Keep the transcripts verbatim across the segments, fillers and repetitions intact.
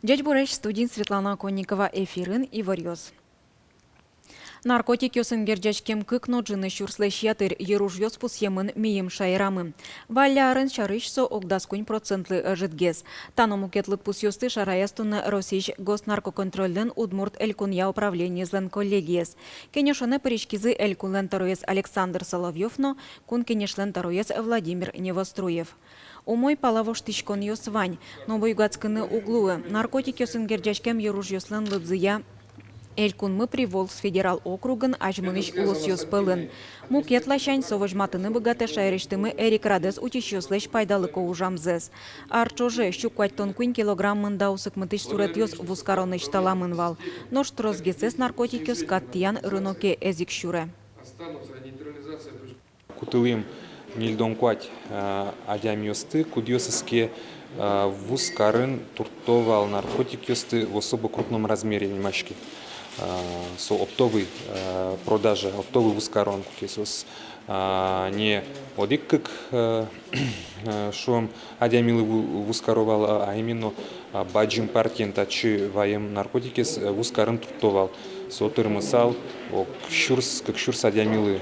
Ӟечбуресь! Студиын Светлана Оконникова. Эфирын иворъёс. Наркотикъёсын герӟаськем кык но ӝыны сюрслэсь ятыр йыружъёс пусъемын миым шаерамы. Валля арын сярысь со ог дас куинь процентлы ӧжытгес. Та но мукет лыдпусъёсты шараяз туннэ Россиысь Госнаркоконтрольлэн Удмурт Элькунъя управлениезлэн коллегиез. Кенешонэ пыриськизы Элькунлэн тӧроез Александр Соловьёв но Кун Кенешлэн тӧроез Владимир Невоструев. Умой пала воштӥськонъёс вань, но буйгатскыны уг луы. Наркотикъёсын герӟаськем йыружъёслэн лыдзыя Элькунмы Приволжск федерал округын азьмынӥсь улосъёс пӧлын. Мукет ласянь, со возьматыны быгатэ шаерысьтымы эрикрадэз утисьёслэсь пайдалыко ужамзэс. Ар ӵоже сю куатьтон куинь килограмм мында усыкмытӥсь суретъёс вузкаронысь таламын вал. Нош тросгесэз наркотикъёс кат тӥян рыноке ӧз ик сюре. Кутылӥм ньыльдон куать, э, адямиосты, кудъёсыз ке, э, вузкарын туртто вал наркотикъёсты в особо крупном размере, нимаське. Э, со оптовый, э, продажа, оптовый вузкарон, куке соос, э, не одӥг-кык, э, э, шуом, адямилы ву-, вузкаро вал, а, а именно, а, бадӟым партиен татчы ваем наркотикез, э, вузкарын туртто вал. Со тырмысал ог сюрс, кык сюрс адямилы.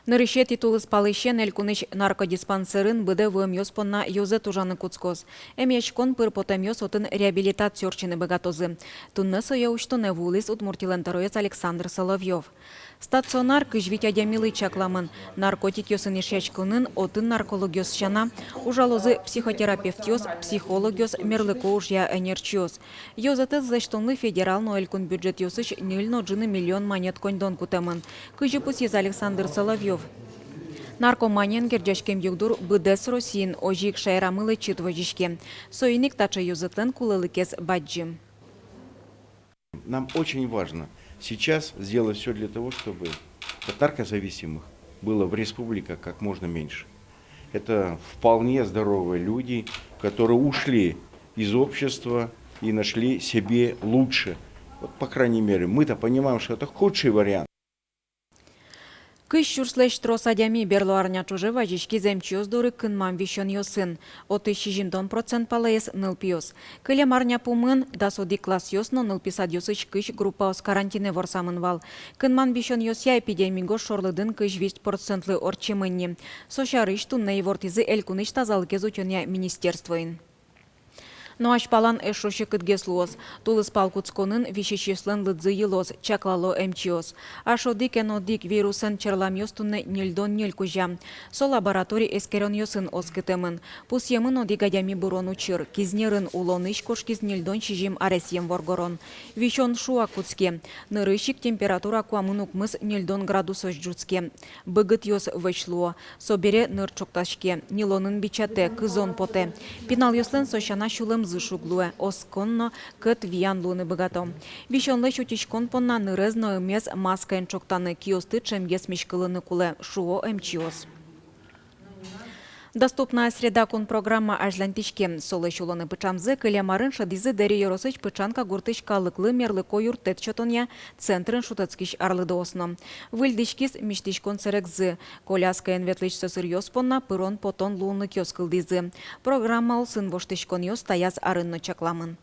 Нырысетӥ тулыспалысен Элькунысь наркодиспансерын быдэ вуэмъёс понна ёзэт ужаны кутскоз. Эмъяськон пыр потэмъёс отын реабилитация ортчыны быгатозы. Туннэ сое усьтонэ вуылӥз Удмуртилэн тӧроез Александр Соловьёв. Стационар кызь вить адямилы чакламын. Наркотикъёсын эшъяськонын отын наркологъёс сяна ужалозы психотерапевтъёс, психологъёс, мерлыко ужъя ӧнерчиос. Ёзэтэз лэсьтонлы федерал но элькун бюджетъёсысь ньыль но ӝыны миллион манет коньдон кутэмын. Кызьы пусйиз Александр Соловьёв, наркоманиен герӟаськем югдур быдэс Россиын, озьы ик шаерамы лэчыт возиське. Соин ик таӵе ёзэтлэн кулэлыкез бадӟым. Нам очень важно сейчас сделать всё для того, чтобы наркозависимых было в республике как можно меньше. Это вполне здоровые люди, которые ушли из общества и нашли себе лучше. Вот, по крайней мере, мы-то понимаем, что это худший вариант. Кызь сюрслэсь трос адями берло арня ӵоже вазиськиз эмчиос доры кынмам висёнъёсын. Отысь сизьымдон процент палаез — нылпиос. Кылем арня пумын дас одӥг классъёс но нылпи садъёсысь кызь группаос карантинэ ворсамын вал. Кынмам висёнъёсъя эпидемигож шорлыдын кызь вить процентлы ортчемын ни. Со сярысь туннэ ивортӥзы Элькунысь тазалыкез утёнъя министерствоын. Но азьпалан эшшо секытгес луоз. Тулыспал кутсконын висисьёслэн лыдзы йылоз, чаклало эмчиос. Аш одӥг эн одӥг вирусэн черламъёс туннэ ньыльдон ньыль кузя. Со лабораторий эскеронъёсын оскытэмын. Пусъемын одӥг адями бырон учыр: Кизнерын улонысь кошкиз ньыльдон сизьым аресъем воргорон. Висён шуак кутске. Нырысь ик температура куамын укмыс — ньыльдон градусозь ӝутске. Быгытъёс вӧсь луо. Собере ныр ӵоктаське, ньылонын бичатэ, кызон потэ. Пиналъёслэн со сяна сюлэмзы шуг луэ, оскон но кӧт виян луыны быгато. Висёнлэсь утиськон понна нырез но ымез маскаен ӵоктаны, киосты ӵемгес миськылыны кулэ, шуо эмчиос. «Доступная среда» кун программа азьланьтӥське. Солэсь улонэ пыӵамзэ кылем арын шӧдӥзы Дэри ёросысь Пычанка гуртысь калыклы мерлыко юрттэт сётонъя центрын шутэтскись арлыдоос но. Выльдӥськиз мисьтӥськон сэрегзы. Коляскаен ветлӥсь сӧсыръёс понна пырон-потон луонлыкъёс кылдӥзы. Программа улсын воштӥськонъёс таяз арын но чакламын.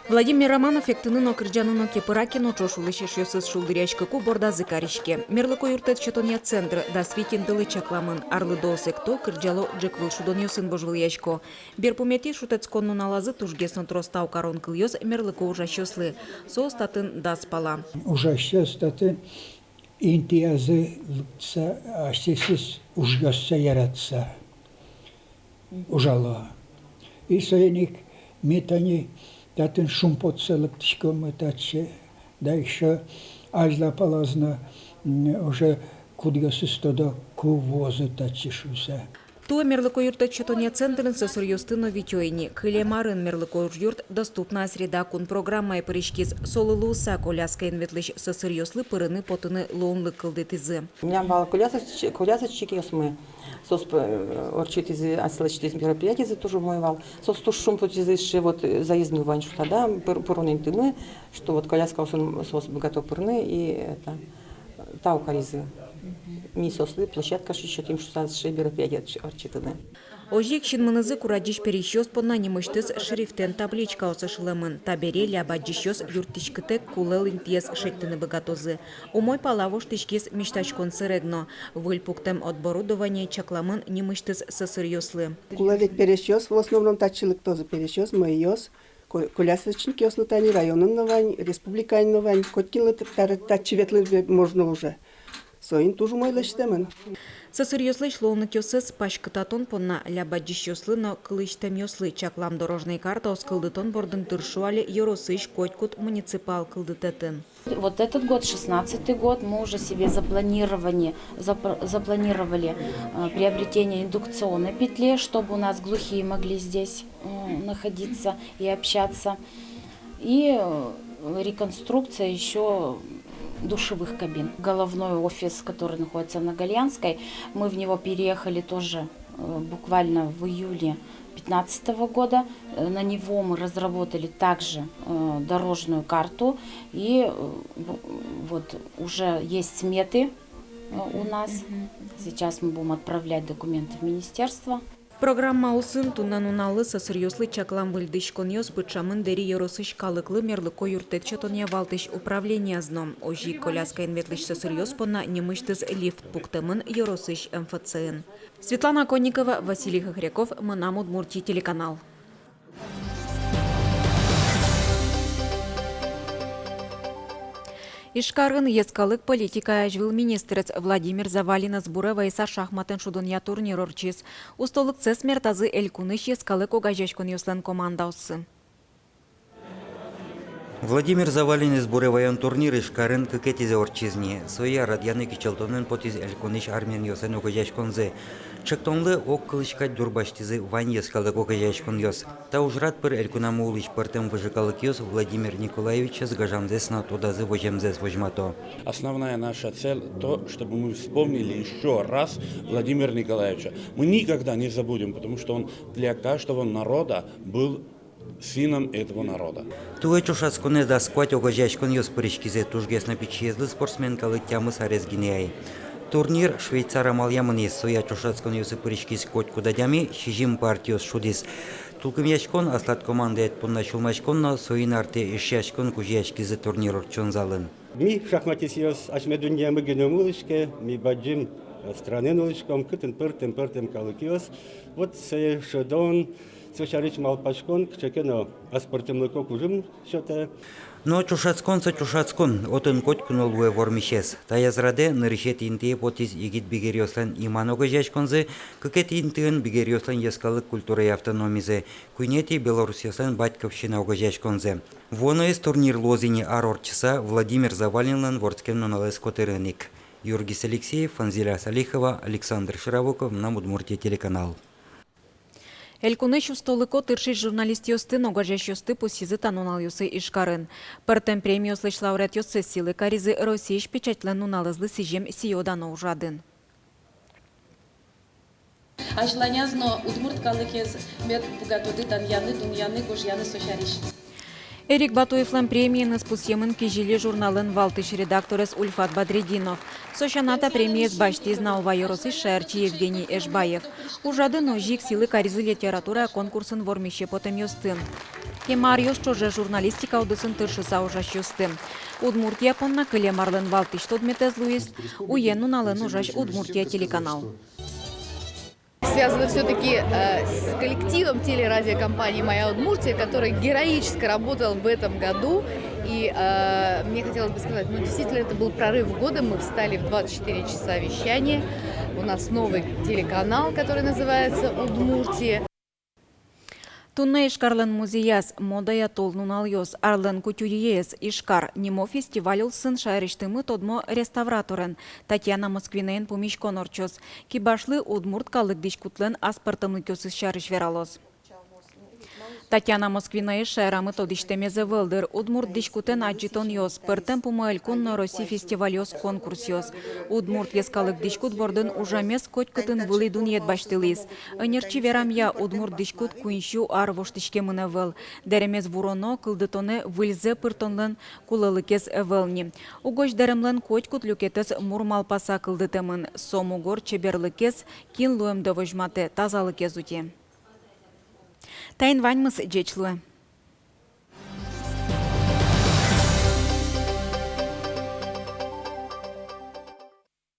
Владимир Романов эктыны но, кырӟаны но кепыра ке но, ӵош улӥсь эшъёсыз шулдыръяськыку бордазы кариське. Мерлыко юрттэт сётонъя центр дас вить интылы чакламын. Арлыдоос экто, кырӟало, ӝӧк выл шудонъёсын вожвылъясько. Берпуметӥ шутэтскон нуналазы тужгес но трос тау карон кылъёс мерлыко ужасьёслы. Соос татын дас пала. Ужасьёс татын интыязы лыктыса, асьсэос ужъёссэ яратыса ужало. И соин ик ми тани татын шумпотыса лыктӥськомы татчы, да ещё азьлапалаз но, м, уже кудъёсыз тодо, ку вуозы татчы шуыса. Туэ мерлыко юрттэт сётонъя центрын сӧсыръёсты но витё ини. Кылем арын мерлыко ужъюрт «Доступная среда» кун программае пыриськиз. Солы луыса коляскаен ветлӥсь сӧсыръёслы пырыны-потыны луонлык кылдытӥзы. Милям вал колясочки-, колясочкиосмы, соос, э, ортчытӥзы, аслэсьтыз мероприятизы туж умой вал. Соос туж шумпотӥзы, что вот, э, заездмы вань шуыса, да, пыр-, пырон интымы, что вот коляскаосын соос быгато пырыны и это. Тау каризы. Ми соослы площадка сётӥм шуыса, сыӵе мероприятие ортчытыны. Озьы ик синмынызы курадӟись пересьёс понна нимысьтыз шрифтэн табличкаос ышылэмын. Табере ляб адӟисьёс юрттӥськытэк кулэлэн интыез шедьтыны быгатозы. Умой пала воштӥськиз мисьтаськон сэрег но. Выль пуктэм оборудование чакламын нимысьтыз сӧсыръёслы. Кулэ ведь пересьёс, в основном татчы лыктозы пересьёс, мӧйыос, ко-, колясочникъёс но тани районын но вань, республикаын но вань, котькинлы т-, тар-, татчы ветлыны можно уже. Соин туж умой лэсьтэмын. Сӧсыръёслэсь луонлыкъёссэс паськытатон понна ляб адӟисьёслы но кылысьтэмъёслы чаклам дорожной картаос кылдытон бордын тыршо али ёросысь котькуд муниципал кылдытэтын. Вот этот год, шестнадцатый год, мы уже себе запланировали, запр-, запланировали, э, приобретение индукционной петли, чтобы у нас глухие могли здесь, м, находиться и общаться. И, э, реконструкция ещё душевых кабин. Головной офис, который находится на Гольянской, мы в него переехали тоже, э, буквально в июле пятнадцатого года. Э, на него мы разработали также, э, дорожную карту. И, э, в-, вот уже есть сметы, э, у нас. Сейчас мы будем отправлять документы в министерство. Программа улсын туннэ нуналлы сӧсыръёслы чаклам выльдӥськонъёс пыӵамын Дэри ёросысь калыклы мерлыко юрттэт сётонъя валтӥсь управлениез но. Озьы ик коляскаен ветлӥсь сӧсыръёс понна нимысьтыз лифт пуктэмын ёросысь МФЦ-ын. Светлана Конникова, Василий Хохряков, «Мынам Удмуртие» телеканал. Ижкарын йӧскалык политикая азьвыл министрез Владимир Завалинэз буре вайыса шахматэн шудонъя турнир ортчиз. Устолыксэс мертазы элькунысь йӧскалык огазеяськонъёслэн командаоссы. Владимир Завалинэз буре ваён турнир Ижкарын кыкетӥзэ ортчиз ни. Сое радъяны кичӧлтонэн потӥз элькунысь армянъёслэн огазеяськонзы. Ӵектонлы огкылӥськод дурбасьтӥзы вань йӧскалык огазеяськонъёс. Та ужрад пыр элькунамы улӥсь пӧртэм выжы калыкъёс Владимир Николаевичез гажанзэс но тодазы воземзэс возьмато. Основная наша цель то, чтобы мы вспомнили ещё раз Владимира Николаевича. Мы никогда не забудем, потому что он для каждого народа был сыном этого народа. Туэ ӵошатсконэ дас куать огазеяськонъёс пыриськизы, тужгес но пичиезлы спортсменкалы тямыс арес гинэ ай. Турнир швейцар амалъя мынӥз, соя ӵошатсконъёсы пыриськиз котькуд адями, сизьым партиос шудӥз. Тулкымъяськон аслад командаед понна сюлмаськон но, соин артэ эшъяськон кузёяськизы турнир ортчон залын. Ми, шахматистъёс, асьме дуннеямы гинэ ум улӥське, ми бадӟым, э, странаын улӥськом, кытын пӧртэм-пӧртэм калыкъёс. Вот сое шӧдон, со сярысь малпаськон кыӵе ке но аспӧртэмлыко кужым сётэ. Но ӵошатскон со ӵошатскон, отын котьку но луэ вормисез. Таяз радэ нырысетӥ интые потӥз егит бигеръёслэн иман огазеяськонзы, кыкетӥ интыын бигеръёслэн йӧскалык культурая автономизы, куинетӥ белорусъёслэн батьковщина огазеяськонзы. Вуоноез турнир луоз ини ар ортчыса Владимир Завалинлэн вордскем нуналэз котырын ик. Юргис Алексеев, Фанзиля Салихова, Александр Широбоков, «Мынам Удмуртие» телеканал. Элькунысь устолыко тыршись журналистъёсты но огазеясьёсты пусйизы та нуналъёсы Ижкарын. Пӧртэм премиослэсь лауреатъёссэс сӥлы каризы Россиысь печатьлэн нуналэзлы сӥзем сӥё-дано ужрадын. Азьланяз но удмурт калыкез мед быгатоды данъяны, дунъяны, гожъяны со сярысь. Эрик Батуевлэн премиеныз пусъемын «Кизили» журналын валтӥсь редакторез Ульфат Бадретдинов. Со сяна та премиез басьтӥз Налва ёросысь шаерчи Евгений Эшбаев. Ужрадын озьы ик сӥлы каризы литературая конкурсын вормисе потэмъёсты. Кема аръёс ӵоже журналистика удысын тыршыса ужасьёсты. Удмуртия понна кылем арлэн валтӥсь тодметэз луиз «Уен» нуналын ужась «Удмуртия» телеканал. Связано всё-таки, э, с коллективом телерадиокомпании «Моя Удмуртия», который героически работал в этом году. И, э, мне хотелось бы сказать, ну, действительно, это был прорыв года. Мы встали в двадцать четыре часа вещания. У нас новый телеканал, который называется «Удмуртия». Туннэ Ижкарлэн музеяз «Модая тол нуналъёс. Арлэн кутюрьеез. Ижкар» нимо фестиваль улсын шаерысьтымы тодмо реставраторен Татьяна Москвинаен пумиськон ортчоз. Кибашлы удмурт калык дӥськутлэн аспӧртэмлыкъёсыз сярысь вералоз. Татьяна Москвинаез шаерамы тодӥсьтэмез ӧвӧл, дыр. Удмурт дӥськутэн адӟытонъёс, пӧртэм пумо элькун но Россия фестивальёс, конкурсъёс. Удмурт йӧскалык дӥськут бордын ужамез котькытын вылӥ дунъет басьтылӥз. Ӧнерчи верамъя, удмурт дӥськут куинь сю ар воштӥськемын ӧвӧл. Дэремез вуроно, кылдытонэ выльзэ пыртонлэн кулэлыкез ӧвӧл ни. Угось дэремлэн котькуд люкетэз мур малпаса кылдытэмын. Со мугор чеберлыкез, кин луэмдэ возьматэ, тазалыкез утё. Таин ваньмыз. Ӟеч луэ.